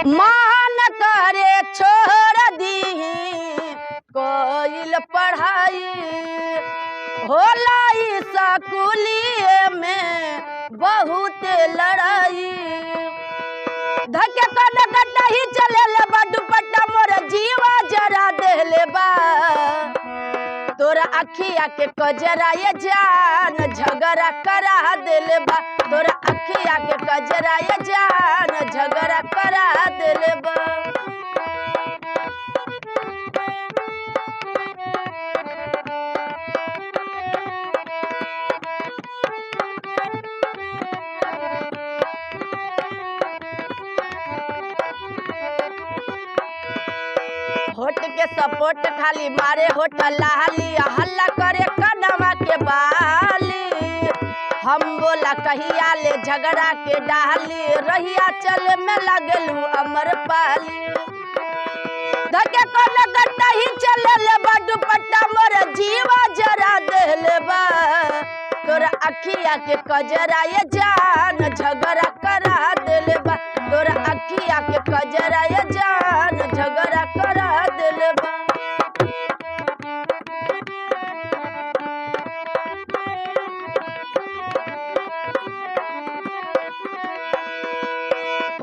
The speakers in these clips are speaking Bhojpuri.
मान करे छोड़ दी कोइल पढ़ाई, होला ई स्कूलिए में बहुत लड़ाई। धके कन कट्टा ही चले ले बा दुपट्टा मोर जीवा जरा देले बा। तोरा अखिया के कजरा ये जान झगड़ा करा देले बा। तोरा अखिया के कजरा ये जान झगड़ा करा देले बा। होठ के सपोर्ट खाली मारे होठ लाली, हल्ला करे कनवा के बाली। हम बोला कहिया ले झगड़ा के डाली, रहिया चल में लगलू अमर पाली। धके कोन गट्टा ही चले ले बा दुपट्टा मोर जीवा जरा देले बा। तोरा अखिया के कजरा ये जान झगड़ा करा देले बा। तोरा अखिया के कजरा ये जान झगड़ा करा देले बा।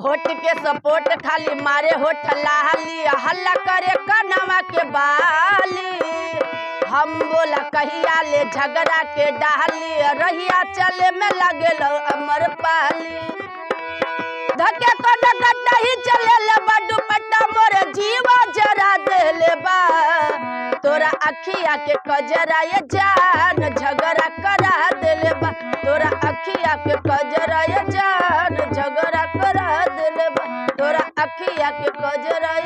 होठ के सपोर्ट खाली मारे होठ लाली, हल्ला करे कनवा के बाली। हम बोला कहिया ले झगड़ा के डाली, रहिया चले में लगल अमर पाली। धके कोन गट्टा ही चले ले बा दुपट्टा मोर जीवा जरा देले बा। तोरा अखिया के कजरा ये जान झगड़ा करा देले बा। तोरा अखिया के कजरा ये जान झगड़ा करा देले बा। तोरा अखिया के कजरा